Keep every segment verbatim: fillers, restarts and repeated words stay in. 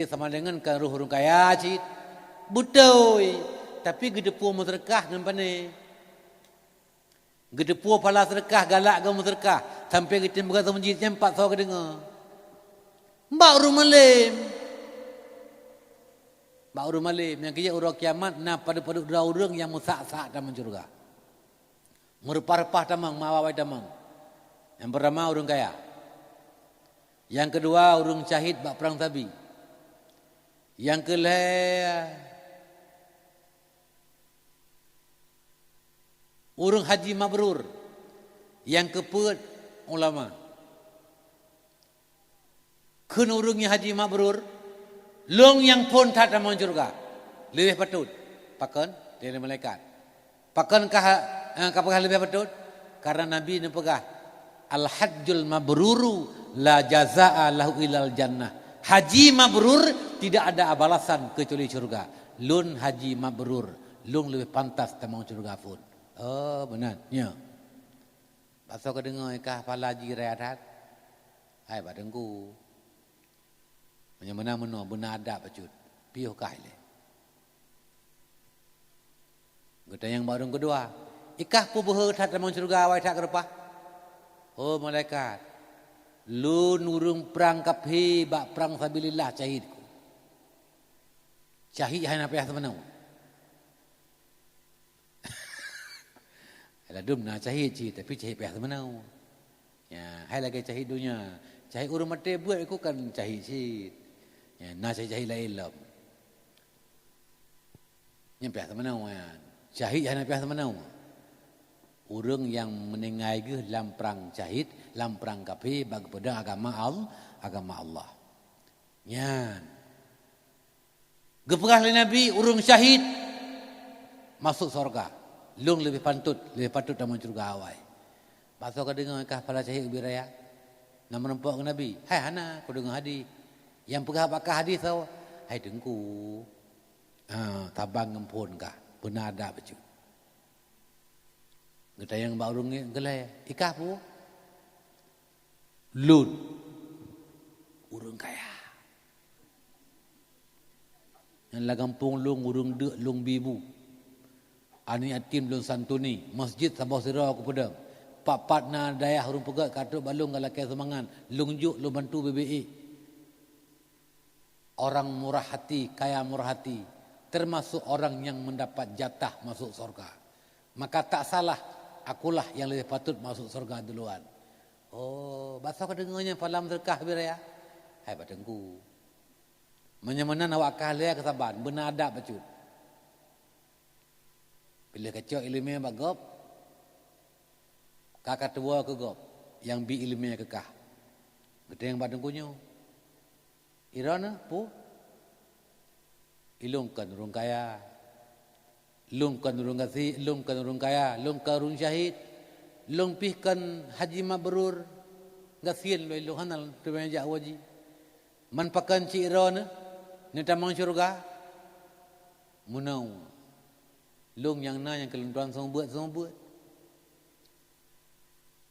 sama dengan kan roh ureuëng kaya cit. Beutôi. Tapi geuteupeue meuseudeukah ngon pane. Geuteupeue phala seudeukah galak geumeuseudeukah sampai geutem beugasoe meujiet nyan pat soe geudeungoe. Bak ureuëng malem. Bak ureuëng malem nyang keu uroe kiamat na padub-padub droe ureuëng nyang meusak-sak tamong syeuruga. Meureupah-reupah tamong, meuawai-awai tamong. Nyang peurtama ureuëng kaya. Nyang keudua ureuëng syahid bak prang sabi. Nyang keulhée ureuëng haji mabrur. Nyang keupeuet ulama. Kheun ureuëng nyang haji mabrur, lôn nyang phon that tamong syeuruga. Leubeh patôt. Pakon? Dari malaikat. Pakon ka, eh, ka peugah leubeh patôt? Karena Nabi neupeugah, "Al-hajjul mabruru la jazaa lahu ilal jannah." Haji mabrur tidak ada balasan kecuali syeuruga. Lôn haji mabrur, lôn leubeh pantas tamong syeuruga phon. Oh, beuna. Nyo. Pasoe ka deungoe kah phala jih raya that? Hai bak teungku. Meunyoe meunan meunoe beuna adab bacut. Piôh kah ilée. Geutanyong bak ureuëng keudua, "Ikah peubeuhe that tamong syeuruga awai that keureupah?" "Oh malaikat, lôn ureuëng prang kaphé bak prang sabilillah syahid ku." Syahid hana payah teumanoe. Ladum na syahid cit, tapi syahid payah teumanoe. Ya, hai lagée syahid donya. Syahid ureuëng maté buet iku kan syahid cit. Ya, na syahid-syahid laén lom. Nyang payah teumanoe nyan. Syahid hana payah teumanoe. Ureuëng nyang meuninggai geuh lam prang syahid, lam prang kaphé bak geupeudong agama Al-, agama Allah. Nyan. Geupeugah lé Nabi, ureuëng syahid masôk syeuruga. Lôn leubeh pantôt, leubeh patôt tamong syeuruga awai. Pasoe ka deungoe kah phala syahid ubit raya? Na meurumpok ngon Nabi? Hai hana, kudeungoe hadis. Nyang peugah bak kah hadis soe? Hai teungku. Ha, tabang ngon phon kah. Beuna adab bacut. Geutanyong bak ureuëng geulhée, "Ikah peue?" "Lôn ureuëng kaya. Nyang lam gampông lôn ureuëng deuk lôn bi bu. Aneuk yatim lôn santuni, masjid saboh sidroe kupeudong. Pat-pat na dayah ureuëng peugét ka trok bak lôn galakée sumbangan, lôn jok lôn bantu B B E." Orang murah hati, kaya murah hati, termasuk orang yang mendapat jatah masuk surga. Maka tak salah, akulah yang lebih patut masuk surga duluan. Oh, pasoe ka deungoe nyan phala meuseudeukah ubit raya? Hai bak teungku. Meunyoe meunan awak kah lé keusaban, beuna adab bacut. Piléh kacok iéleumé bak gob, ka katuwoe keu gob, nyang bi iéleumé keu kah. Geutanyong bak teungku nyoe. Droeneuh peue? Ilôn kon ureuëng kaya. Lôn kon ureuëng gasien, lôn kon ureuëng kaya, lôn kon ureuëng syahid. Lôn pih kon haji mabrur. Gasien lôn, lôn hana teuma jak u haji. Man pakon cit droeneuh neutamong syeuruga? Meunoe. Lôn nyang na nyang keu lôn tuan seumeubeuet-seumeubeuet.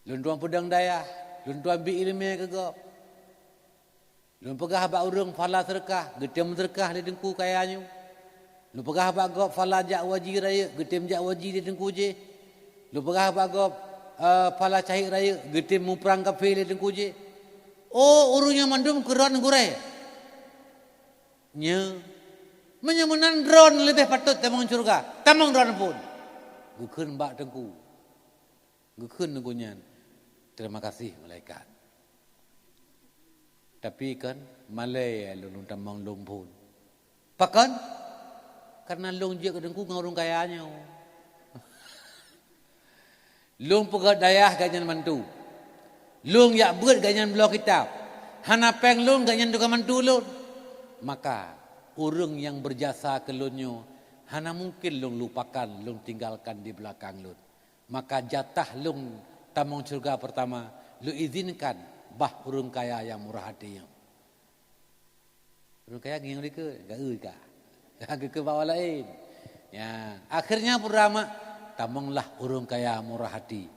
Lôn tuan peudong dayah, lôn tuan bi iéleumé keu gob. Lôn peugah bak ureuëng phala seudeukah, geutem seudeukah lé teungku kaya nyoe. Lôn peugah bak gob phala jak u haji rayeuk, geutem jak u haji lé teungku jih. Lôn peugah bak gob, eh, phala syahid rayeuk, geutem muprang kaphé lé teungku jih. Oh, ureuëng nyan mandum keu droeneuh gurée. Nyo, meunyoe meunan droeneuh leubeh patôt tamong syeuruga, tamong droeneuh phon. Geukheun bak teungku. Geukheun teungku nyan, "Terima kasih, malaikat. Tapi kan, malée lôn tamong lôn phon." Pakon? Karena lôn jeuet keu teungku ngon ureuëng kaya nyoe. Lôn peugét dayah gobnyan mantu. Lôn jak beuet gobnyan bloe kitab. Hana péng lôn gobnyan teuka mantu lôn. Maka, ureuëng nyang beujasa keu lôn nyoe, hana mungken lôn lupakan, lôn tinggalkan di beulakang lôn. Maka jatah lôn tamong syeuruga peurtama, lôn izinkan bah ureuëng kaya nyang murah até nyoe. Ureuëng kaya ngieng dikeue, geu-eu ka. Geukeu bak awak laén. Ya, akhirnya peurtama, tamonglah ureuëng kaya murah até.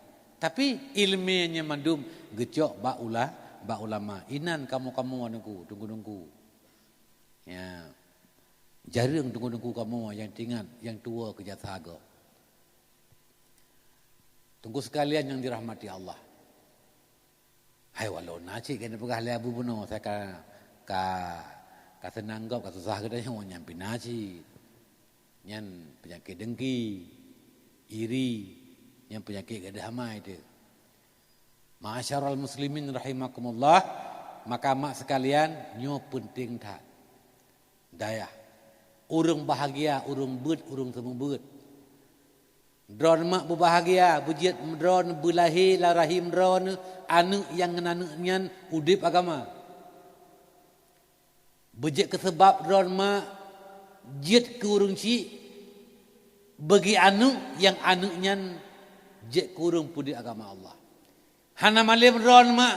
Tapi iéleumé nyan mandum geucok bak ula-, bak ulama. Inan kamoe-kamoe nungku, teungku-teungku. Ya, jareueng teungku-teungku kamoe nyang teuingat nyang tuwoe keu jasa gob. Teungku sekalian nyang dirahmati Allah. Hai, walau na cit keuneuk peugah lé Abu bunoe, asai ka, ka, ka seunang gob, ka susah geutanyoe, nyan pih na cit. Nyan peunyakét dengki, iri, nyan peunyakét gadôh amai teuh. Ma'asyiral muslimin rahimakumullah, maka mak sekalian, nyoe peunteng that. Dayah. Ureuëng bahagia, ureuëng beuet, ureuëng seumeubeuet. Droeneuh mak beubahgia, beujeuet droeneuh beulahé lam rahim droeneuh, aneuëk nyang ngon aneuëk nyan udeb agama. Beujeuet keu seubab droeneuh mak jeuet keu ureuëng chik, bagi aneuëk nyang aneuëk nyan jeuet keu ureuëng peudeuek agama Allah. Hana malém droeneuh mak,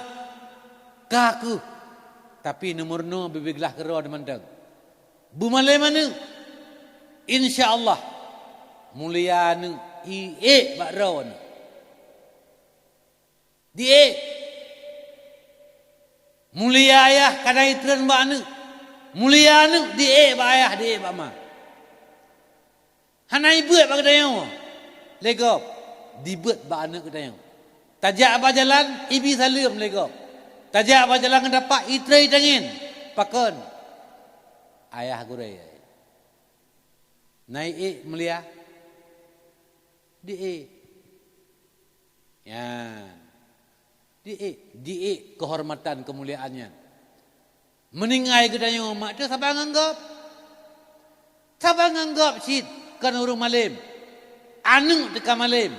ka kheueh, tapi neumeurunoe bibie glah keudroe mantong. Beumalém aneuëk, insya Allah, mulia aneuëk iék bak droeneuh. Diék. Mulia ayah ka na itreun bak aneuëk. Mulia aneuëk diék bak ayah, diék bak ma. Hana ibeuet bak geutanyoe lé gob, dibeuet bak aneuëk geutanyoe. Tajak bak jalan, ibi saleuem lé gob. Tajak bak jalan ngon tapak, itrei tangieng. Pakon? Ayah gurée. Na iék mulia? Diék. Nyan. Diék, diék keuhormatan keumuliaan nyan. Meuninggai geutanyoe mak teuh saban ngon gob. Saban ngon gob cit kon ureuëng malém. Aneuëk teuh ka malém.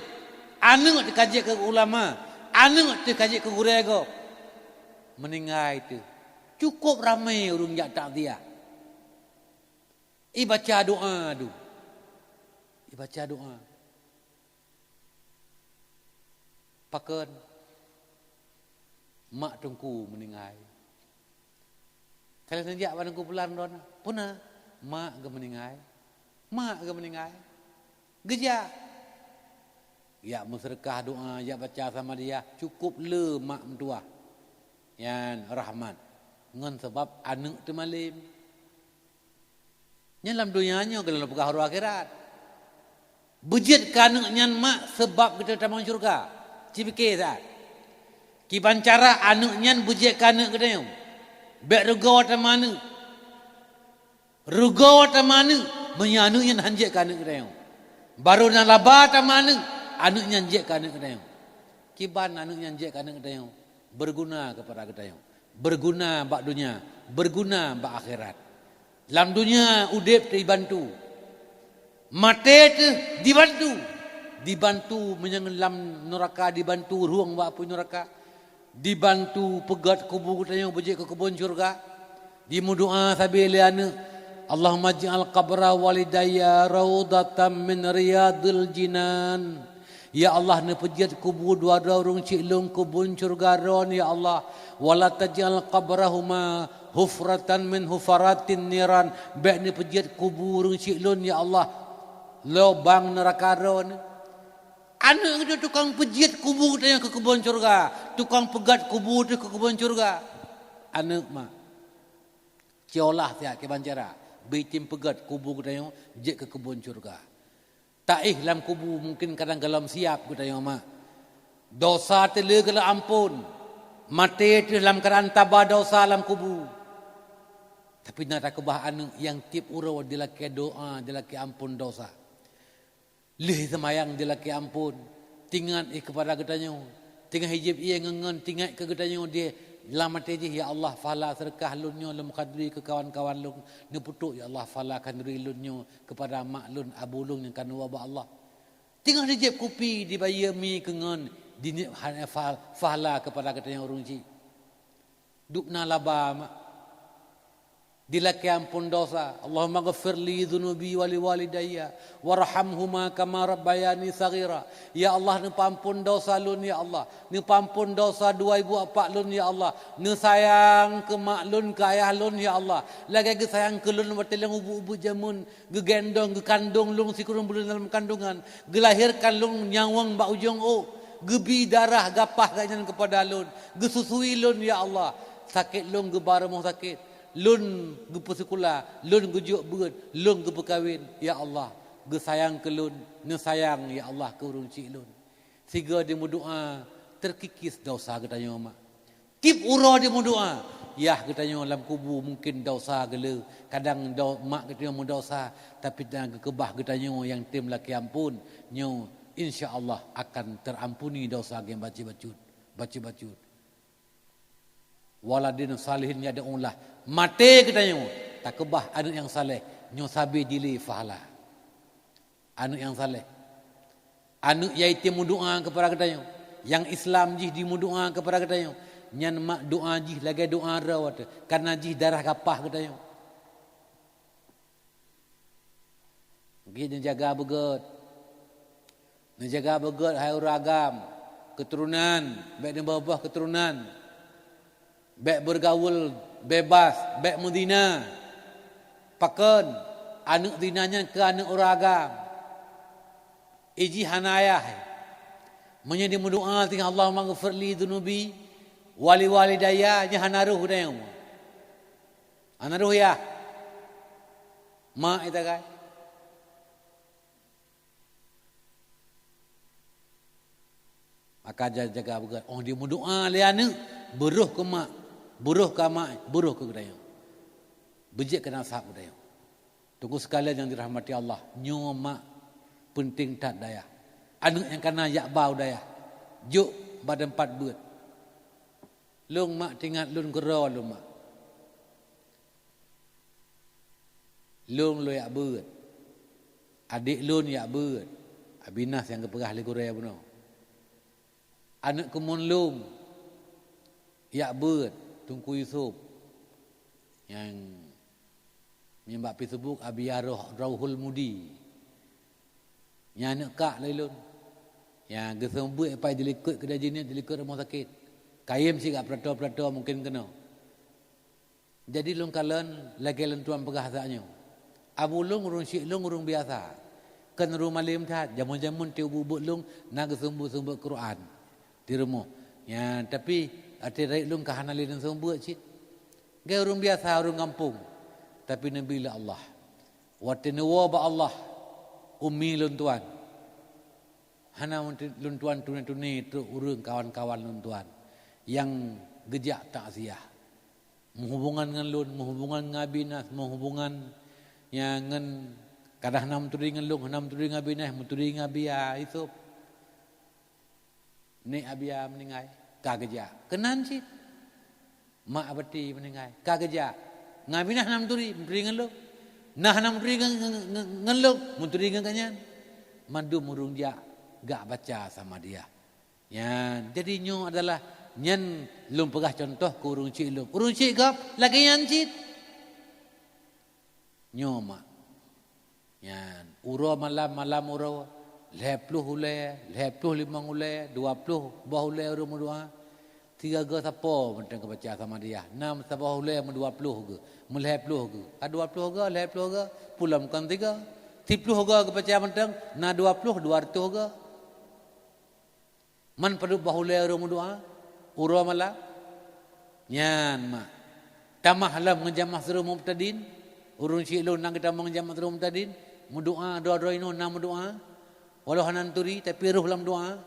Aneuëk teuh ka jeuet keu ulama. Aneuëk teuh ka jeuet keu gurée gob. Meuninggai teuh. Cukôp ramé ureuëng jak takziah. Ibaca doa dum. Ibaca doa. Pakon? Mak teungku meuninggai. Ka lheueh neujak bak teungku pulan droeneuh, peue na? Mak geumeuninggai. Mak geumeuninggai. Geujak. Jak meuseudeukah doa, jak baca Samadiyah, cukôp le mak meutuwah. Nyan rahmat. Ngon sabab aneuëk teumalém. Nyan lam donya nyoe, gohlom peugah uroe akhirat. Beujeuet keu aneuëk nyan mak sabab geutanyoe tamong syeuruga. Cipike that. Kiban cara aneuëk nyan beujeuet keu aneuëk geutanyoe. Bék rugoe tamong aneuëk. Rugoe tamong aneuëk, meunyoe aneuëk nyan han jeuet keu aneuëk geutanyoe. Barô na laba tamong aneuëk, aneuëk nyan jeuet keu aneuëk geutanyoe. Kiban aneuëk nyan jeuet keu aneuëk geutanyoe. Beurguna keupada geutanyoe. Beurguna bak donya, beurguna bak akhirat. Lam donya udeb teuh dibantu. Maté teuh dibantu. Dibantu meunyoe lam nuraka dibantu rhueng bak apui nuraka. Dibantu peugét kubu geutanyoe beujeuet keu keubon syeuruga. Dimeudoa sabe lé aneuëk, "Allahumma ij'al qabra walidayya raudatan min riyadil jinan." Ya Allah, neupeujeuet kubu dua droe ureuëng chik lôn keubon syeuruga droen, ya Allah. "Wa la taj'al qabrahuma hufratan min hufaratin niran." Bék neupeujeuet kubu ureuëng chik lôn, ya Allah, lobang neuraka droen. Aneuëk geutanyoe tukang peujeuet kubu geutanyoe keu keubon syeuruga, tukang peugét kubu teuh keu keubon syeuruga. Aneuëk mak. Ciolah siat kiban cara, beutem peugét kubu geutanyoe jeuet keu keubon syeuruga. Taéh lam kubu mungken kadang gohlom siab geutanyoe mak. Dosa teuh le gohlom amphon. Maté teuh lam keuadaan taba dosa lam kubu. Tapi na takeubah aneuëk nyang tieb uroe dilakée doa, dilakée amphon dosa. Lheueh seumayang dilakée amphon, tingat éh keupada geutanyoe. Teungoh jieb ié ngon-ngon tingat keu geutanyoe di lam até jih, "Ya Allah, pahala seudeukah lôn nyoe lôn khanduri keu kawan-kawan lôn, neupeutrok, ya Allah, pahala khanduri lôn nyoe keupada mak lôn, abu lôn nyang ka neuwoe bak Allah." Teungoh jijieb kupi, dibayeue mi keu ngon, diniet ha-, fa-, pahala keupada geutanyoe ureuëng chik. Dubna laba mak. Dilakée amphon dosa. "Allahumma ghfir li dzunubi wa li walidayya warhamhuma kama rabbayani shaghira." Ya Allah, neupeuamphon dosa lôn, ya Allah. Neupeuamphon dosa dua ibu apak lôn, ya Allah. Neusayang keu mak lôn, keu ayah lôn, ya Allah. Lagée geusayang keu lôn watée lôn ubit-ubit jameun, geugendong, geukandong lôn sikureueng buleuen dalam kandongan, geulahérkan lôn nyawöng bak ujong ôk, geubi darah gapah gobnyan keupada lôn, geususui lôn, ya Allah. Sakét lôn geuba rumoh sakét. lôn geupeusikula, lôn geujok beuet, lôn geupeukawen, ya Allah, geusayang keu lôn, neusayang, ya Allah, keu ureuëng chik lôn. Sigoe dimeudoá, teukikis desya geutanyoe mak. Tieb uroe dimeudoá, yah geutanyoe lam kubu mungken desya geule, kadang do-, mak geutanyoe meudesya, tapi na geukeubah geutanyoe nyang tem lakée amphon, nyoe insya Allah akan teurampuni desya geutanyoe bacut-bacut, bacut-bacut. Waladin salihin yad'u lah. Maté geutanyoe, takeubah aneuëk nyang saleh, nyoe sabe jilée pahala. Aneuëk nyang saleh. Aneuëk yatim meudoá keupada geutanyoe. Nyang Islam jih dimeudoá keupada geutanyoe. Nyan mak doá jih lagée doá droe teuh, kareuna jih darah gapah geutanyoe. Gét neujaga beugét. Neujaga beugét hai ureuëng agam, keuturonan, bék neuboh-boh keuturonan. Bék beureugaweul bebas, bék meuzina. Pakon? Aneuëk zina nyan keu aneuëk ureuëng agam. Iji hana ayah. Meunyoe dimeudoá singoh, "Allahumma ghfirli dzunubi wa li walidayya," nyan hana roh dayang. Hana roh yah. Mak ita kai. Maka ja-, jaga beugét. Oh, dimeudoá lé aneuëk, beuroh keu mak, beuroh keu mak, beuroh keu geutanyoe. Beujeuet keu nasab geutanyoe. Teungku sekalian nyang dirahmati Allah, nyoe mak peunteng that dayah. Aneuëk nyang kana jak ba u dayah, jok bak teumpat beuet. Lôn mak teuingat lôn keudroe lôn mak. Lôn lôn jak beuet. Adék lôn jak beuet. Abi Nas nyang geupeugah lé gurée bunoe. Aneuëk keumuen lôn jak beuet, Teungku Yusuf. Nyang, nyang bak Facebook Abi Aroh Rauhul Mudi. Nyan aneuëk kak lé lôn. Nyang geuseumeubeuet pai dilikot keudeh jinih, dilikot rumoh sakét. Kayém sigak peulato-peulato mungken keunoe. Jadi lôn kalon lagée lôn tuan peugah saat nyoe. Abu lôn ureuëng syik lôn ureuëng biasa. Kon ureuëng malém that, jameun-jameun tieb ubeut-ubeut lôn na geuseumeubeuet-seumeubeuet Quran di rumoh. Nyan, tapi até rayeuk lôn ka hana lé neuseumeubeuet cit. Gét ureuëng biasa, ureuëng gampông. Tapi neubi lé Allah. Watée neuwoe bak Allah, umi lôn tuan. Hana lôn tuan tune-tune trok ureuëng kawan-kawan lôn tuan nyang geujak takziah. Meuhubongan ngon lôn, meuhubongan ngon Abi Nas, meuhubongan nyang ngon kadang hana meuturi ngon lôn, hana meuturi ngon Abi Nas, meuturi ngon Abi Yusuf. Nek Abia meuninggai, ka geujak. Keunan cit. Mak Abati meuninggai, ka geujak. Ngon Abinah na meuturi, meuturi ngon lôn. Nah na meuturi ngon, ngon, ngon, ngon lôn, meuturi ngon gobnyan. Mandum ureuëng jak gak baca Samadiyah. Nyan, jadi nyoe adalah nyan lôn peugah contoh keu ureuëng chik lôn. Ureuëng chik gob lagée nyan cit. Nyoe mak. Nyan, uroe malam, malam uroe, lhée ploh ulée, lhée ploh limong ulée, dua ploh boh ulée ureuëng meudoá. Tiga geu sapo mantong geubaca Samadiyah. Nam saboh ulée meudua ploh geu, meulhée ploh geu. Ka dua ploh geu, lhée ploh geu, pulom kon tiga. Siploh geu geubaca mantong, na dua ploh, dua reutôh geu. Man padub boh ulée ureuëng meudoá uroe malam? Nyan mak. Tamah lom ngon jamaah seureumoe mubtadin. Ureuëng chik lôn na geutamong jamaah seureumoe mubtadin. Meudoá droe-droe inoe na meudoá. Walau hana neuturi, tapi roh lam doá.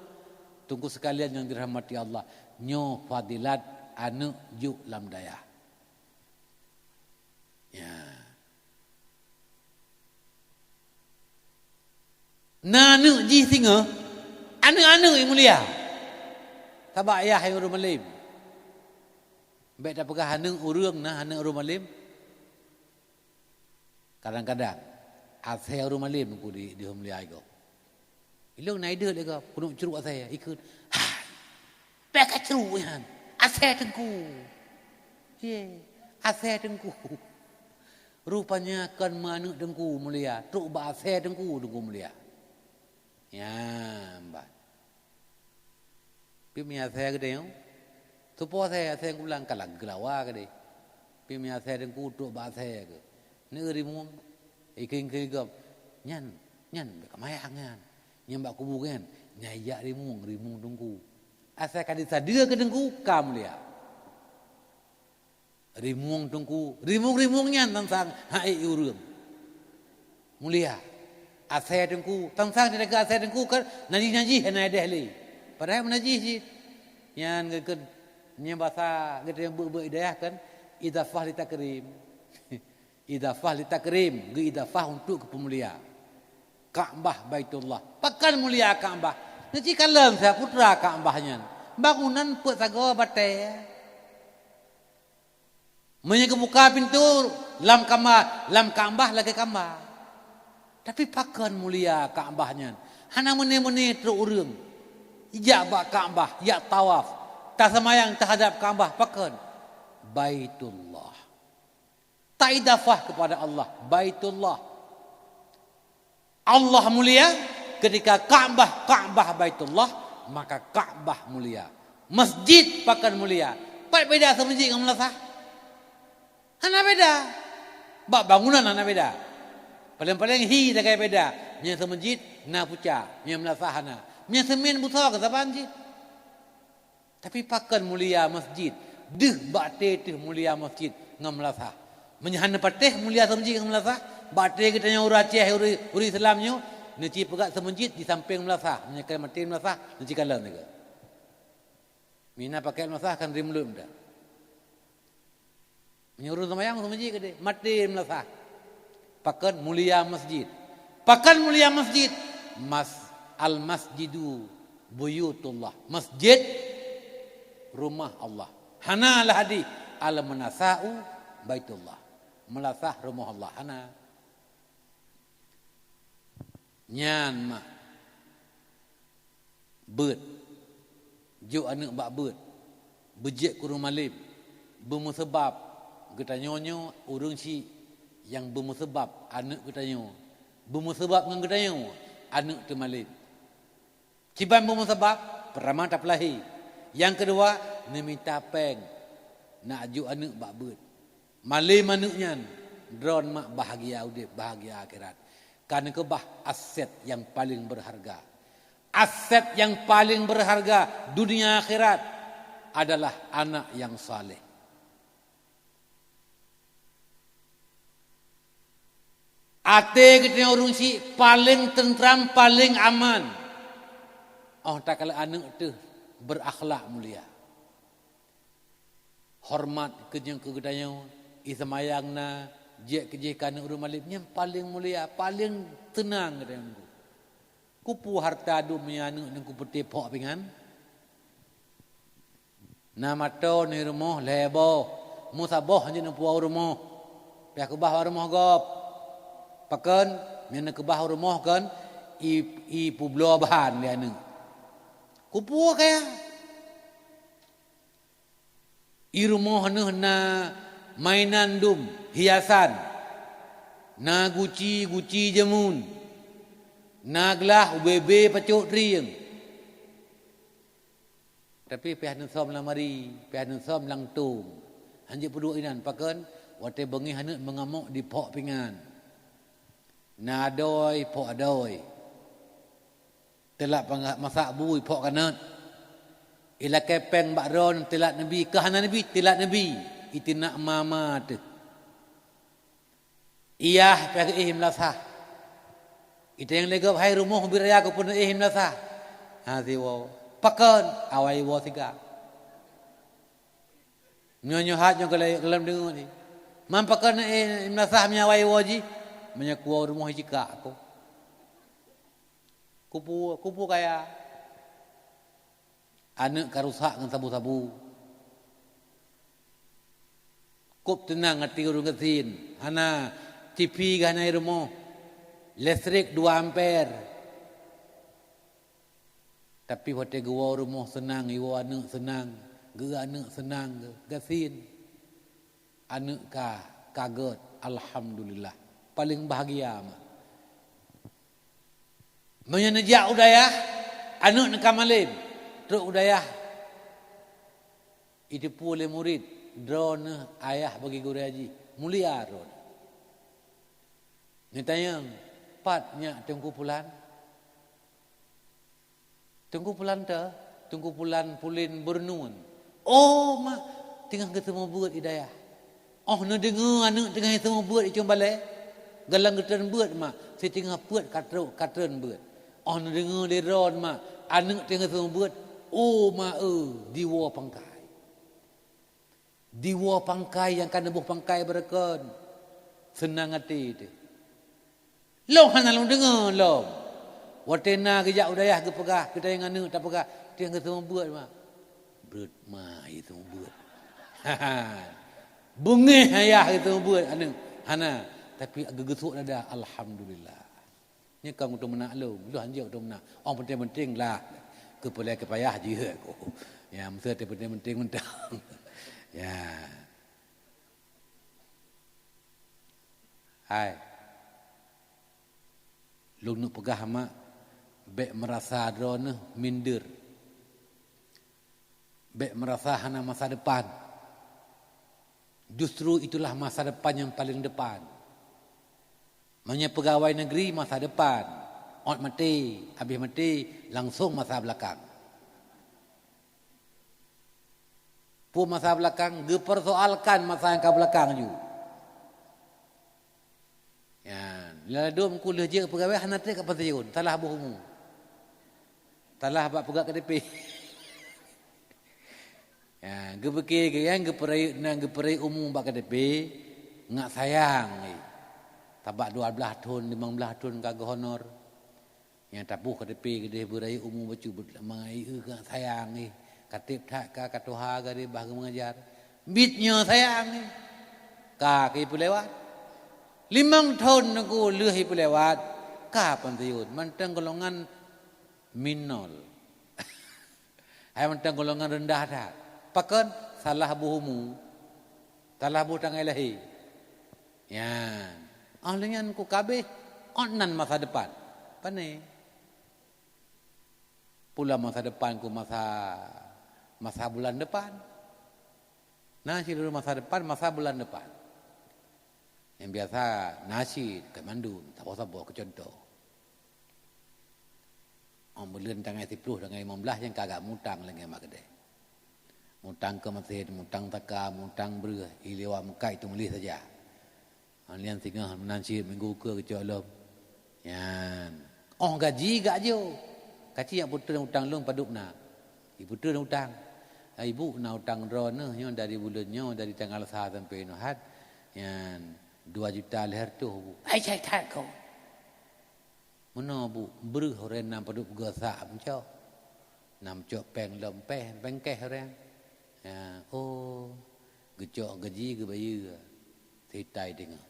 Teungku sekalian nyang dirahmati Allah, nyoe fadilat aneuëk jok lam dayah. Ya. Na aneuëk jih singoh, aneuëk-aneuëk nyang mulia. Sabab ayah nyang ureuëng malém. Bék tapeugah aneuëk ureuëng na aneuëk ureuëng malém. Kadang-kadang, asée ureuëng malém ku di, di mulia igoe. Ilong na ideuh lé gob, keuneuk crok asée, ikheun, "Hai, bék ka crok nyan, asée teungku." Ye, asée teungku. Rupanya kon meuaneuëk teungku mulia, trok bak asée teungku, teungku mulia. Nyan ban. Pi mi asée geude nyoe. Tupo asée, asée kulang kalang geulawa geude. Pi mi asée teungku trok bak asée geuh. Neu rimueng, ikheun-kheun gob. Nyan, nyan bék ka mayang nyan. Nyan bak kubu nyan, nyan jak rimueng, rimueng teungku. Asai ka disadeue keu teungku, ka mulia. Rimueng teungku, rimueng-rimueng nyan sang-sang han ék ureuëng. Mulia. Asèe teungku, sang-sang teuka asèe teungku kan najih-najih hana édeh lé. Padahai meunajih cit. Nyan geukheun, nyan basa geutanyoe beuet-beuet idayah kan, idafah li takrim. Idafah li takrim, geu idafah untuk keupeumulia. Ka'bah Baitullah. Pakon mulia Ka'bah? Neuci kalon sapeue putra Ka'bah nyan. Bangunan peuet sagoe batèe. Meunyoe geubuka pintoe lam kama, lam Ka'bah lagèe kama. Tapi pakon mulia Ka'bah nyan? Hana meuné-meuné trok ureuëng. Ijak bak Ka'bah, jak tawaf. Taseumayang teuhadap Ka'bah, pakon? Baitullah. Taidafah kepada Allah, Baitullah. Allah mulia, ketika Ka'bah, Ka'bah Baitullah, maka Ka'bah mulia. Masjid pakon mulia. Pat beda seumeujid ngon meulasah? Hana beda. Bak bangunan hana beda. Paleng-paleng hi sagai beda. Meunyoe seumeujid na pucak, meunyoe meulasah hana. Meunyoe seumén busoe keusaban cit. Tapi pakon mulia masjid? Deuh bak até teuh mulia masjid ngon meulasah. Meunyoe hana patéh mulia seumeujid ngon meulasah, bak até geutanyoe ureuëng Aceh, ureuëng, ureuëng Islam nyoe, neuci peugah seumeujid di sampéng meulasah. Meunyoe ka maté meulasah, neuci kalon sigoe. Mina pakai meulasah kan rimlum dah. Meunyoe ureuëng seumayang seumeujid keudeh, maté meulasah. Pakon mulia masjid? Pakon mulia masjid? Mas, al-masjidu buyutullah. Masjid rumah Allah. Hana lah hadis, al-munasa'u baitullah. Meulasah rumah Allah. Hana. Nyan mak. Beuet. Jok aneuëk bak beuet. Beujeuet keu ureuëng malém. Beumeuseubab geutanyoe nyoe ureuëng syiek nyang beumeuseubab aneuëk geutanyoe. Beumeuseubab ngon geutanyoe aneuëk teumalém. Kiban beumeuseubab, peurtama tapeulahé. Nyang keudua, neumita péng. Nak jok aneuëk bak beuet. Malém aneuëk nyan, droen mak bahagia udeb, bahagia akhirat. Ka neukeubah aset nyang paleng beureuharga. Aset nyang paleng beureuharga dunia akhirat adalah anak nyang saleh. Até geutanyoe ureuëng syiek paleng teuntram, paleng aman. Oh takalon aneuëk teuh beurakhlak mulia. Horeumat keu nyang keu geutanyoe, i seumayang na, jeuet keu jih keu aneuëk ureuëng malém, nyan paleng mulia, paleng teunang geutanyoe. Kupeue hareuta dum meunyoe aneuëk nyan kupeuté phok pingan? Na mato nibak rumoh lhée boh, meusaboh jeuet neupuwoe u rumoh, pih keubah bak rumoh gob. Pakon? Meunyoe neukeubah u rumoh kon, i, i peubloe bahan lé aneuëk. Kupeue kaya? I rumoh neuh na mainan dum, hiasan. Na guci-guci jameun. Na glah ubé-bé pacok trieng. Tapi pih neusom lamari, pih neusom lam tong. Hanjeuet peuduek inan pakon, watée beungéh aneuëk meungamok diphok pingan. Na adoi, phok adoi. Teulat pangah masak bu, iphok kanot. Ilakée péng bak droen teulat neubi, keu hana neubi, teulat neubi. Iteunak mama teuh. Iyah pih geuéh meulasah. Itanyong lé gob, "Hai rumoh bit raya, keupeue neuéh meulasah?" Ha siwoe. "Pakon?" "Awai woe siga." Nyoe-nyoe hat nyoe golom deungoe ni. "Man pakon neuéh meulasah meunyoe awai woe jih?" "Meunyoe kuwoe rumoh jikak aku." Kupeue, kupeue kaya. Aneuëk ka rusak ngon sabu-sabu. Kôb teunang até ureuëng gasien, hana TV, ka hana i rumoh, listrik dua amper. Tapi watée geuwoe rumoh seunang, iwoe aneuëk seunang, geu aneuëk seunang, gasien. Aneuëk ka, ka gét, alhamdulillah. Paleng bahagia mak. Meunyoe neujak u dayah, aneuëk neuka malem, trok u dayah, jiteupeue lé murit, droeneuh ayah bagi gurée jih, mulia droeneuh. Neutanyong, "Pat nyak Teungku Pulan?" "Teungku Pulan teuh, Teungku Pulan Pulin Beureunuan." "Oh, ma, teungoh geuteumeubeuet i dayah." Oh neudeungoe aneuëk teungoh seumeubeuet i cong balée, galang geutreun beuet mak, siteungoh peuet ka trok ka treun beuet. Oh neudeungoe lé droe mak, aneuëk teungoh seumeubeuet, oh ma eu, diwoe pangkai. Diwoe pangkai nyang ka neuboh pangkai beureukan. Seunang até teuh. Lom hana lôn deungoe lom. Watée na geujak u dayah geupeugah, geutanyong aneuëk tapeugah, "Tiang geuseumeubeuet mak." "Breuet ma seumeubeuet." Beungéh ayah geuseumeubeuet aneuëk. Hana, tapi geugeusok dada, alhamdulillah. Nyoe ka meuteumeunak lom, lôn hanjeuet teumeunak. Oh penting-penting lah. Keupeulai keupayah jeuet ko. Ya, meusti penting-penting mantong. Ya. Hai. Lôn neuk peugah mak, bék meurasa droeneuh minder. Bék meurasa hana masa depan. Justru itulah masa depan nyang paleng depan. Meunyoe peugawai negeri masa depan, ôt maté, habéh maté langsong masa beulakang. Peue masa beulakang? Geupeursoalkan masa nyang ka beulakang ju. Nyan, ladôm ku lheueh jeuet peugawai hana treb ka pensiun, salah boh umu. Salah bak peugah K T P. Ya, geupike geupeurayeuk na geupeurayeuk umu bak K T P, ngat sayang, eh. Sabab dua belas thon, limong belas thon ka geuhonor. Nyang taboh K T P keudeh beurayeuk umu bacut mangat ié keu sayang ih. Ka treb that ka, ka tuha gadeh bah geumeungajar. Bit nyoe sayang ih. Ka keu ipeulewat. Limong thon nangku lheueh ipeulewat, ka pensiun. Mantong golongan minol. Hai mantong golongan rendah that. Pakon? Salah boh umu. Salah boh tanggai lahé. Nyan. Ah, lheueh nyan ku kabeh, ôt nan masa depan. Pane? Pula masa depan ku masa, masa bulan depan. Na sidroe masa depan, masa bulan depan. Nyang biasa na cit ka mandum, saboh-saboh keu cuntoh. Óh buleuen tanggai siploh, tanggai limong blaih nyan ka agak mutang lagée mak keudeh. Mutang keu masén, mutang taka, mutang breueh, i liwa meukat itu meulih saja. Nyan singoh meunan cit minggu keue geucok lom. Nyan. Óh gaji gak jo. Kaci jak putreun utang lôn padub na. Iputreun utang. Ibu na utang droeneuh nyoe dari buleuen nyoe, dari tanggal sa sampai nyoe hat. Nyan dua juta lhée reutôh, Bu. Ai cai that ko. Meunoe, Bu, breueh ureuëng nyang padub geuh sak meucok. Nyang meucok péng lom péng, péng kéh ureuëng. Ya, oh, geucok gaji geubayeue. Sitai deungoe.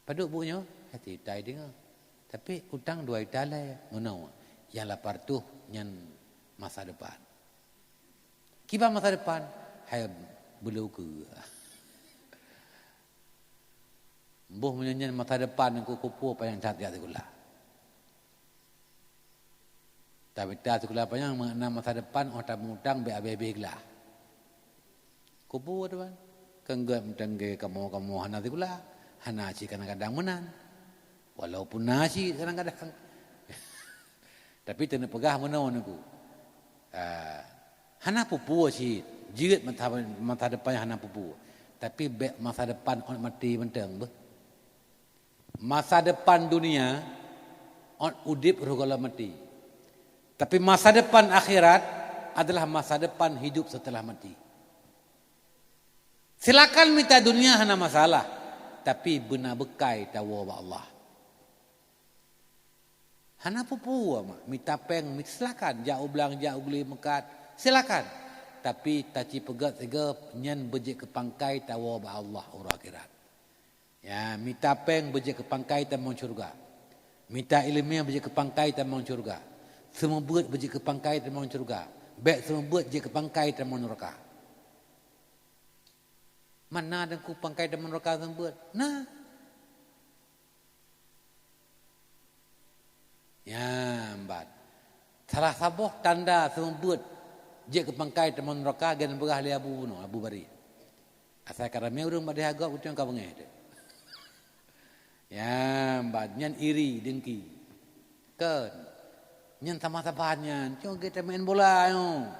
Padub Bu nyoe? Sitai deungoe. Tapi utang dua juta lhée. Meunoe, nyang lapan reutôh nyan masa depan. Kiban masa depan? Hai beuleukeue. Boh meunyoe nyan masa depan ngon kupeue panyang that jak sikula. Tapi that sikula panyang makna masa depan óh tamutang bék habéh-habéh glah. Kupeue teuma? Kan geuh meuteunggée kamoe-kamoe hana sikula, hana cit kadang-kadang meunan. Walaupun na cit kadang-kadang. Tapi teuneuk peugah meunoe nangku. Ah, hana peue-peue cit. Jeuet masa, masa depan hana peue-peue. Tapi bék masa depan ôt maté mantong beuh. Masa depan dunia ôt udeb rhoh gohlom maté. Tapi masa depan akhirat adalah masa depan hidup setelah mati. Silakan mita dunia hana masalah, tapi beuna beukai tawoe bak Allah. Hana peue-peue mak, mita péng, mit-, silakan jak u blang, jak u glé meukat, silakan. Tapi taci peugét sigoe nyan beujeuet keu pangkai tawoe bak Allah uroe akhirat. Ya, mita péng beujeuet keu pangkai tamong syeuruga. Mita iéleumé beujeuet keu pangkai tamong syeuruga. Seumeubeuet beujeuet keu pangkai tamong syeuruga. Bék seumeubeuet jeuet keu pangkai tamong neuraka. Mana deungon pangkai tamong neuraka seumeubeuet? Nah. Nyan ban. Salah saboh tanda seumeubeuet jeuet keu pangkai tamong neuraka, geupeugah lé Abu bunoe, Abu Bari. Asai ka ramé ureuëng bak dayah gob, utang ka beungéh teuh. Nyan ban, nyan iri, dengki. Kon. Nyan sama-sama nyan, cuma kita main bola nyoe.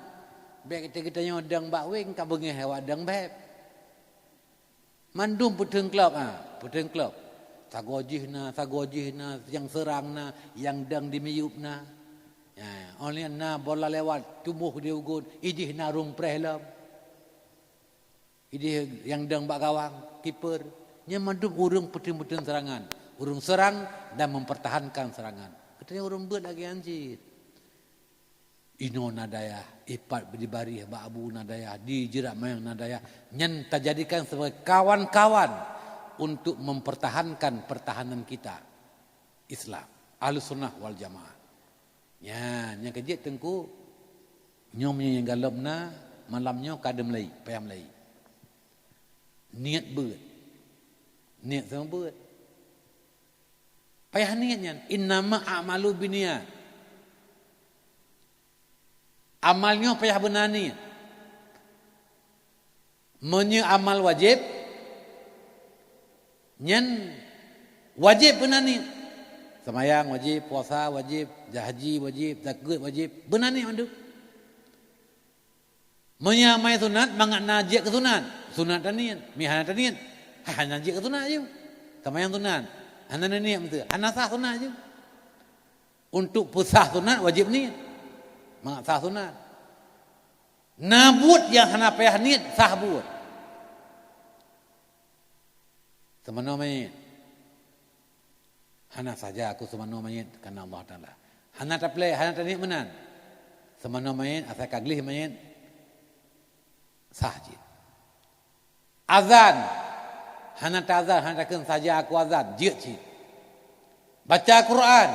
Bék kita, kita nyoe dang bak wing, ka beungéh awak dang beb. Mandum peuteun klop, ha, peuteun klop. Sagoe jih na, sagoe jih na, nyang seurang na, nyang dong di miyueb na. Ya, óh lheueh na bola lewat, tuboh di ugon, ideh na ureuëng preh lom. Ideh nyang dong bak gawang, kiper. Nyan mandum ureuëng peuteun-peuteun seurangan. Ureuëng seurang dan mempertahankan serangan. Katanya ureuëng beuet lagée nyan cit. Inoe na dayah, ipat di baréh bak abu na dayah, di jeurak mayang na dayah. Nyan tajadikan sebagai kawan-kawan untuk mempertahankan pertahanan kita, Islam, Ahlussunnah wal Jamaah. Nyan, nyang keujeuet Teungku, nyoe meunyoe nyang galom na, malam nyoe ka deumeulai, payah meulai. Niet beuet. Niet sama beuet. Payah niet nyan. Innama a'malu binniyat. Amal nyoe payah beuna niet. Meunyoe amal wajéb, nyan wajéb beuna niet. Seumayang wajéb, puasa wajéb, haji wajéb, zakeuet wajéb, beuna niet mandum. Meunyoe amai sunat, mangat na jeuet keu sunat, sunat taniet. Meuhana taniet, hana jeuet keu sunat ju. Seumayang sunat, hana taniet miseue, hana sah sunat ju. Untuk peusah sunat wajéb niet. Mangat sah sunat. Na buet nyang hana payah niet, sah buet. Seumanoe manyét. Hana saja aku seumanoe manyét, kana Allah Taala. Hana taplé, hana taniet meunan. Seumanoe manyét, asai ka gleh manyét, sah jih. Azan. Hana taazan, hana takheun saja aku azan, jeuet cit. Baca Quran.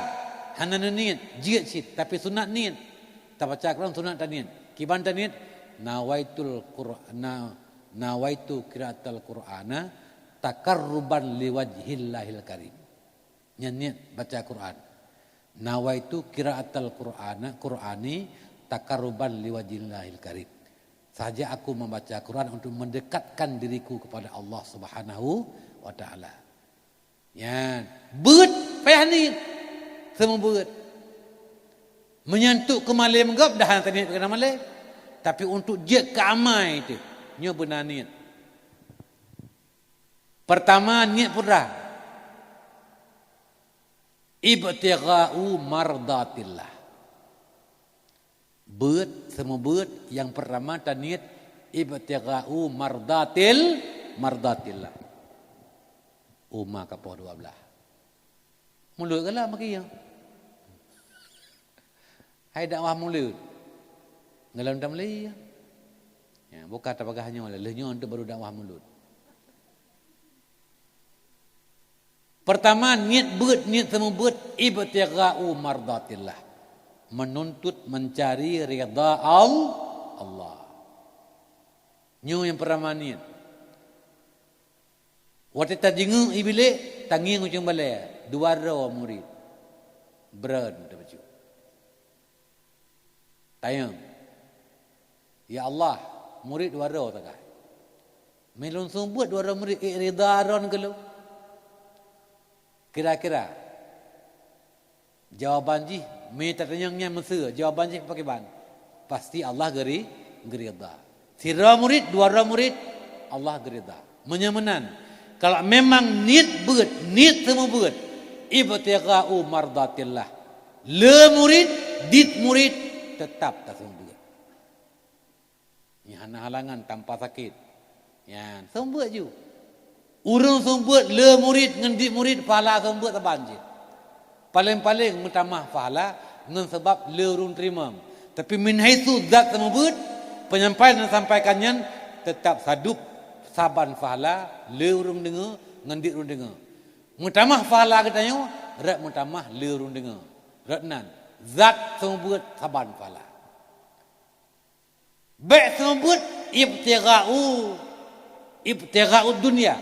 Hana neuniet, jeuet cit, tapi sunat niet. Tabaca Quran sunat taniet. Kiban taniet, nawaitul Qur'ana, nawaitu qiraatal Qur'ana takarruban liwajhillahil karim. Nyan niet baca Quran. Nawaitu qiraatal Qur'ana, Qur'ani takarruban liwajhillahil karim. Saja aku membaca Quran untuk mendekatkan diriku kepada Allah Subhanahu wa Taala. Nyan, beuet payah niet, seumubeuet. Meunyoe untuk keu malém gob dah hana taniet keu malém, tapi untuk jeuet keu amai teuh, nyoe beuna niet. Pertama, niet peue dah? Ibtigha'u mardatillah. Beuet, seumubeuet nyang peurtama taniet ibtigha'u mardatil, mardatillah. Uma ka poh dua blah. Mulod galak maki ya. Hai dakwah mulod. Ngalon tam lé ya. Ya, buka tabagah nyoe, lheuh nyoe untuk baru dakwah mulod. Pertama, niet beuet, niet seumubeuet, ibtigha'u mardatillah. Menuntut, mencari ridha Al-, Allah. Nyoe nyang peurtama niet. Watée tajeungeuk ibilek, tangieng ujeuen balée, dua droe murit. Breun teupeujeuet. Tanyong, "Ya Allah, murit dua droe takai. Meulôn seumeubeuet dua droe murit, ék ridha droen keu lôn?" Kira-kira jawaban jih, meunyoe tatanyong nyan meuseu, jawaban jih pakriban? Pasti Allah geuri-, geuridha. Sidroe murit, dua droe murit, Allah geuridha. Meunyoe meunan, kalau memang niet beuet, niet seumubeuet, ibtigha'u mardatillah. Le murit, dit murit, teutap taseumubeuet. Nyan hana halangan tanpa sakét. Nyan, seumubeuet ju. Ureuëng seumubeuet le murit ngon dit murit, pahala seumubeuet saban cit. Paleng-paleng meutamah pahala ngon sabab le ureuëng teurimong. Tapi min haitsu zat seumubeuet, peunyampaian nyang sampaikan nyan teutap sadub saban pahala le ureuëng deungoe ngon dit ureuëng deungoe. Meutamah pahala geutanyoe, rot meutamah le ureuëng deungoe. Rot nan, zat seumubeuet saban pahala. Bék seumubeuet ibtigha'u, ibtigha'ud dunya.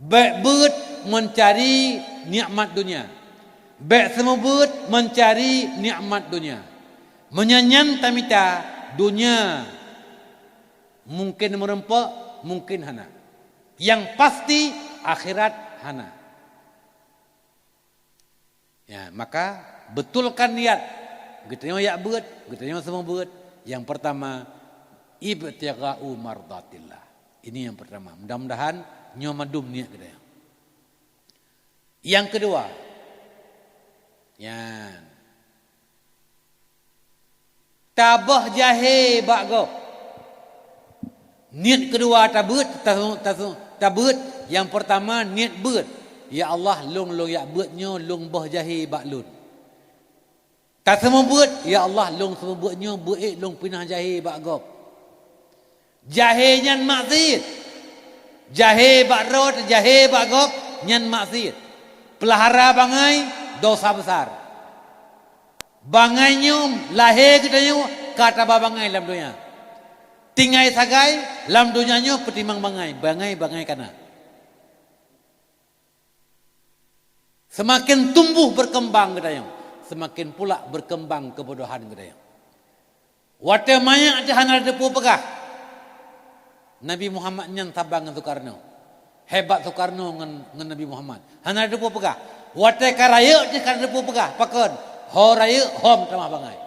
Bék beuet meuncari nikmat donya. Bék seumubeuet meuncari nikmat donya. Meunyoe nyan tamita, donya mungken meurumpok, mungken hana. Nyang pasti, akhirat hana. Ya, maka betulkan niat. Geutanyoe jak beuet, geutanyoe seumubeuet. Nyang peurtama, ibtigha'u mardatillah. Ini yang pertama. Mudah-mudahan nyoe mandum niet geutanyoe. Yang kedua, nyan tabeuet jahé bak gob. Niet kedua tabeuet, ta-, ta-, tabeuet. Yang pertama niet beuet, "Ya Allah, lôn, lôn jak beuet nyoe, lôn beuet jahé bak lôn." Taseumeubeuet, "Ya Allah, lôn seumeubeuet nyoe beuet lôn pinah jahé bak gob." Jahé nyan maksiet. Jahé bak droe, jahé bak gob, nyan maksiet. Peulahara bangai, dosa besar. Bangai nyoe lahé geutanyoe ka taba bangai lam donya. Tinggai sagai lam donya nyoe peutimang bangai, bangai-bangai kana. Seumaken tumbuh beukeumbang geutanyoe, seumaken pula beukeumbang keubodohan geutanyoe. Watée manyak teuh hana teupeu peugah, Nabi Muhammad nyan saba ngon Soekarno. Hebat Soekarno ngon, ngon Nabi Muhammad. Hana teupeu peugah. Watée ka rayeuk teuh ka teupeu peugah, pakon? Ho rayeuk, hom tamah bangai.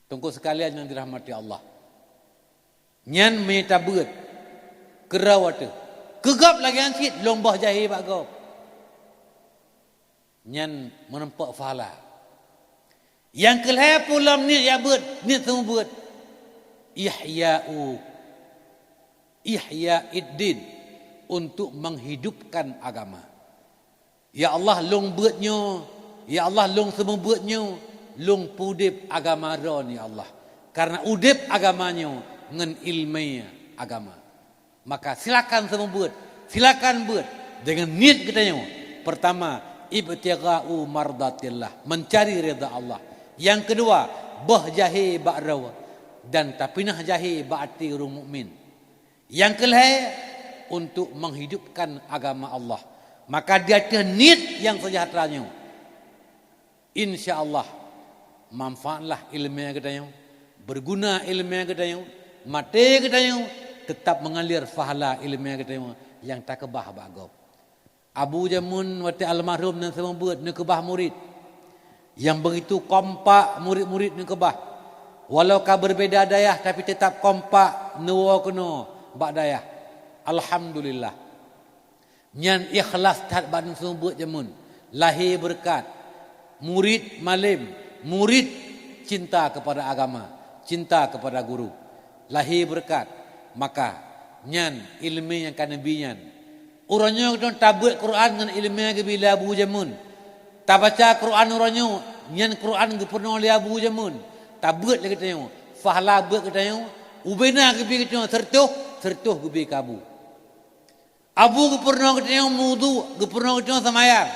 Teungku sekalian yang dirahmati Allah. Nyan meunyo tabeuet, keurau ateueh. Keu gob lagée nyan cit, lôn beuet jahé bak gob. Nyan meureumpok pahala. Nyang keu lhée peuet lom niet jak beuet, niet seumeubeuet. Ihya'u, ihya iddin, untuk menghidupkan agama. Ya Allah, lôn beuet nyoe, ya Allah, lôn seumeubeuet nyoe, lôn peudeb agama Droe, ya Allah. Karena udeb agama nyoe ngon ileumé agama. Maka silakan seumeubeuet, silakan beuet deungon niet geutanyoe. Pertama, ibtigha'u mardatillah, mencari ridha Allah. Yang kedua, beuet jahé bak Droe dan tapinah jahé bak até ureuëng mukmin. Nyang keu lhée, untuk menghidupkan agama Allah. Maka di ateueh niet nyang seujahteura nyoe, insya Allah, manfaatlah ileumé geutanyoe, beuguna ileumé geutanyoe, maté geutanyoe, teutap meungalir pahala ileumé geutanyoe nyang takeubah bak gob. Abu jameun watée almarhum nyan seumeubeuet neukeubah murit. Nyang begitu kompak murit-murit neukeubah. Walau ka beubeda dayah, tapi teutap kompak neuwoe keunoe bak dayah. Alhamdulillah. Nyan ikhlas that bak seumeubeuet jameun. Lahé beureukat. Murit malém, murit cinta kepada agama, cinta kepada guru. Lahé beureukat. Maka nyan ileumé nyang ka neubi nyan. Uroe nyoe geutanyoe tabeuet Quran ngon ileumé geubi lé Abu jameun. Tabaca Quran uroe nyoe, nyan Quran geupeurunoe lé Abu jameun. Tabeuet lé geutanyoe, pahala beuet geutanyoe, ubena geubi geutanyoe seureutoh, seureutoh geubi keu Abu. Abu geupeurunoe geutanyoe wudu, geupeurunoe geutanyoe seumayang.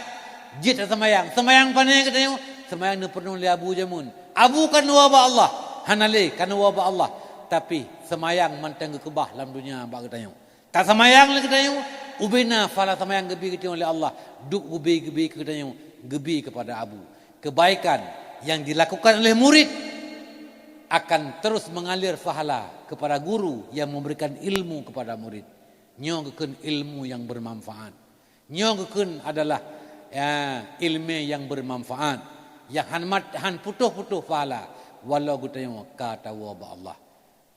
Jeuet seumayang. Seumayang pane geutanyoe? Seumayang neupeurunoe lé Abu jameun. Abu ka neuwoe bak Allah. Hana lé ka neuwoe bak Allah. Tapi seumayang mantong geukeubah lam donya bak geutanyoe. Taseumayang lé geutanyoe, ubena pahala seumayang geubi geutanyoe lé Allah, duek geubi, geubi keu geutanyoe, geubi kepada Abu. Kebaikan yang dilakukan oleh murid akan terus mengalir pahala kepada guru yang memberikan ilmu kepada murid. Nyoe geukheun ilmu nyang bermanfaat. Nyoe geukheun adalah, ya, ileumé nyang bermanfaat, nyang han mat, han putôh-putôh pahala, walau geutanyoe ka tawoe bak Allah.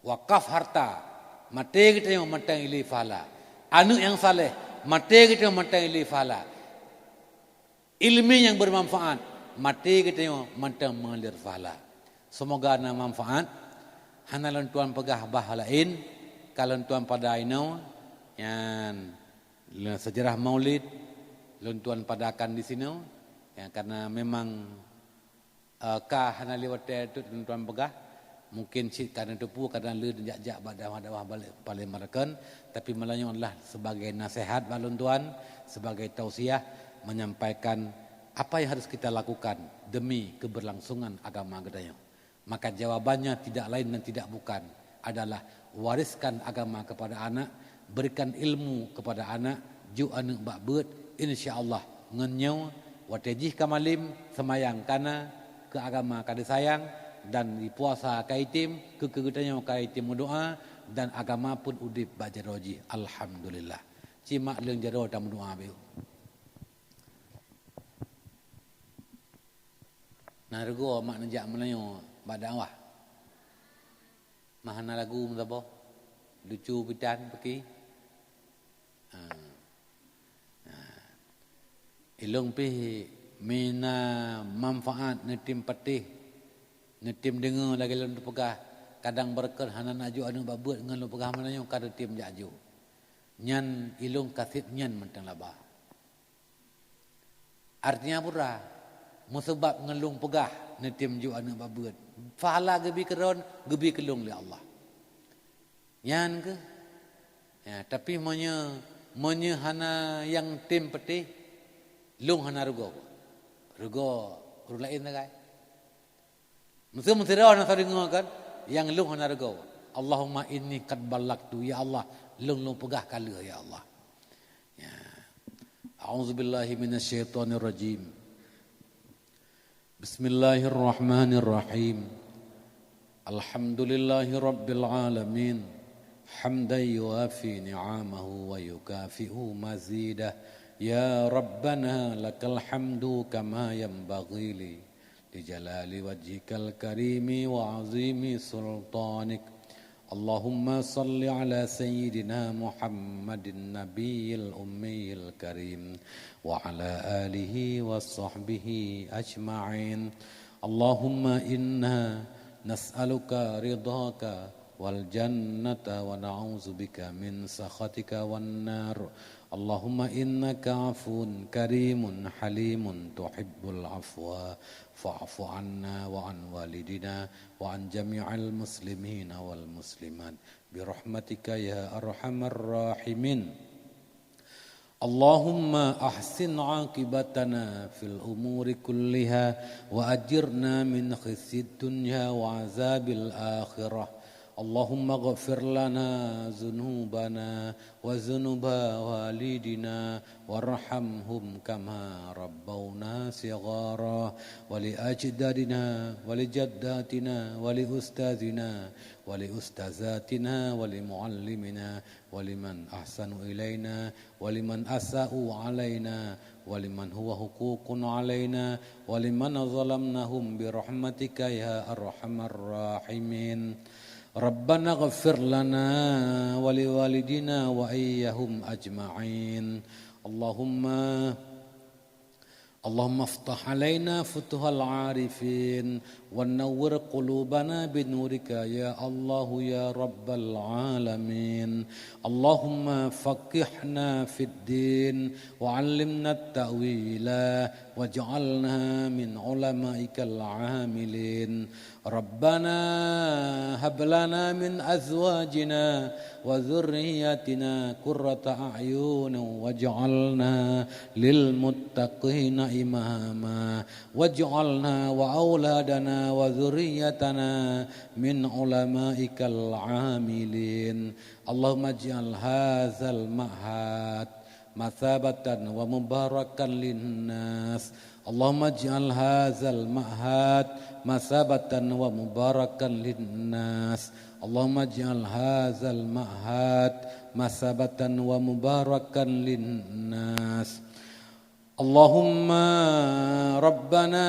Wakaf harta, maté geutanyoe mantong ilé pahala. Aneuëk nyang saleh, maté geutanyoe mantong ilé pahala. Ileumé nyang bermanfaat, maté geutanyoe mantong mengalir pahala. Semoga na manfaat. Hana lôn tuan peugah bah laén, ka lôn tuan pada inoe, nyan le-, sejarah Maulid lôn tuan padakan di sinoe, ya, karena memang Eh, ka hana lé watée teuk lôn tuan peugah, mungken cit ka neuteupeue kadang le neujak-jak bak dakwah-dakwah balik paleng marakan, tapi malam nyoe adalah sebagai nasihat bak lôn tuan, sebagai tausiah menyampaikan apa yang harus kita lakukan demi keberlangsungan agama geutanyoe. Maka jawabannya tidak lain dan tidak bukan adalah wariskan agama kepada anak, berikan ilmu kepada anak, jok aneuëk bak beuet, insya Allah ngon nyoe watée jih ka malem, seumayang ka na, keu agama ka disayang, dan di puasa ka item, keu, keu geutanyoe ka item meudoá, dan agama pun udeb bak jaroe jih. Alhamdulillah. Ci mak leueng jaroe tameudoá beu. Na reugoe mak neujak meulayeue bak dakwah. Mah hana lagu meusaboh. Lucu pitan peuki. Ha. Ha. Ilong pih mina manfaat neutim patéh, neutim deungoe lagée lôn teupeugah, kadang beureukat hana nak jok aneuëk bak beuet ngon lôn peugah meunan nyoe ka neutim jak jok. Nyan ilong kaseb nyan mantong laba. Artinya pura, meusabab ngon lôn peugah neutim jok aneuëk bak beuet. Pahala geubi keudroe, geubi keulong lé Allah. Nyan keuh. Ya, tapi meunyoe, meunyoe hana nyang tem patéh, lôn hana rugoe. Rugoe ureuëng laén sagai. Meuseu meusidroe na sadeungoe kan, nyang lôn hana rugoe. Allahumma inni qad ballagtu, ya Allah, lôn lôn peugah ka lheueh, ya Allah. Ya. A'udzubillahi minasyaitonirrajim. Bismillahirrahmanirrahim. Alhamdulillahi rabbil alamin. Hamdan yuwafi ni'amahu wa yukafi'u mazidah. Ya Rabbana lakal hamdu kama yanbaghi li, li jalali wajhikal karimi wa azimi sultanik. Allahumma salli ala sayyidina Muhammadin nabiyil ummiyil karim wa ala alihi wa sahbihi ajma'in. Allahumma inna nas'aluka ridhaka wal jannata wa na'udzubika min sakhatika wan nar. Allahumma innaka afuwun karimun halimun tuhibbul afwa fa'fu anna wa an walidina wa an jami'il muslimina wal muslimat birahmatika ya arhamar rahimin. Allahumma ahsin aqibatana fil umuri kulliha wa ajirna min khizyid dunya wa azabil akhirah. Allahumma ghfir lana dzunubana wa dzunuba walidina warhamhum kama rabbawna shighara, wa li ajdadina wa li jaddatina wa li ustadzina wa li ustadzatina wa li muallimina wa liman ahsanu ilaina wa liman asa'u alaina wa liman huwa huququn alaina wa liman zalamnahum birahmatika ya arhamar rahimin. Rabbana ighfir lana wa liwalidina wa iyyahum ajma'in. Allahumma Allahumma iftah alaina futuhal arifin wa nawwir qulubana binurika ya Allahu ya Rabbal alamin. Allahumma faqihna fid din wa allimna ta'wila waj'alna min ulamaikal amilin. Rabbana hab lana min azwajina wa dzurriyyatina qurrata a'yun waj'alna lil muttaqina imama. Waj'alna wa auladana wa dzurriyyatana min ulamaikal amilin. Allahumma ij'al hadzal ma'had matsabatan wa mubarakan linnas. Allahumma ij'al hadzal ma'had matsabatan wa mubarakan linnas. Allahumma ij'al hadzal ma'had matsabatan wa mubarakan linnas. Allahumma rabbana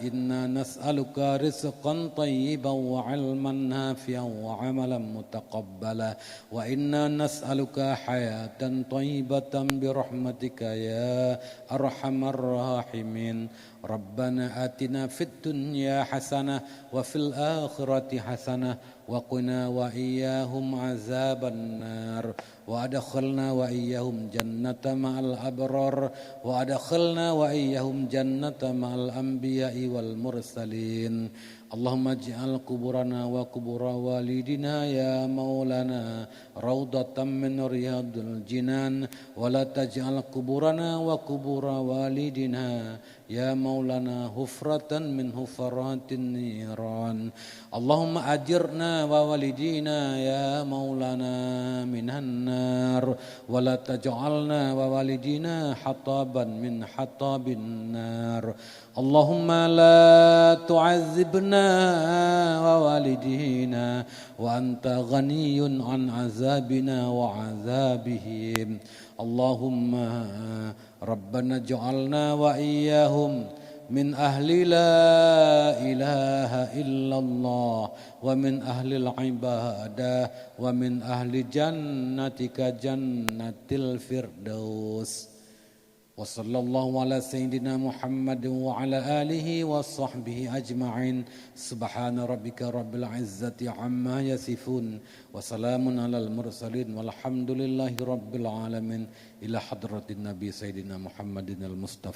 inna nas'aluka rizqan thayyiban wa ilman nafi'an wa amalan mutaqabbala. Wa inna nas'aluka hayatan thayyibatan birahmatika ya arhamar rahimin. Rabbana atina fid dunya hasanah wa fil akhirati hasanah wa qina wa iyyahum azaban nar. Wa adkhilna wa iyyahum jannata ma'al abrar. Wa adkhilna wa iyyahum jannata ma'al anbiya'i wal mursalin. Allahumma ij'al quburana wa qubura walidina ya maulana raudatan min riyadil jinan, wa la taj'al quburana wa qubura walidina ya maulana hufratan min hufaratin niran. Allahumma ajirna wa walidina ya maulana minan nar, wa la taj'alna wa walidina hataban min hatabin nar. Allahumma la tu'adzibna wa walidina wa anta ghaniyun an azabina wa azabihim. Allahumma rabbana ij'alna wa iyyahum من أهل لا إله إلا الله، ومن أهل العبادة، ومن أهل جنتك جنة الفردوس. وصلى الله على سيدنا محمد وعلى آله وصحبه أجمعين. سبحان ربك رب العزة عما يصفون، وسلام على المرسلين، والحمد لله رب العالمين. إلى حضرة النبي سيدنا محمد المصطفى.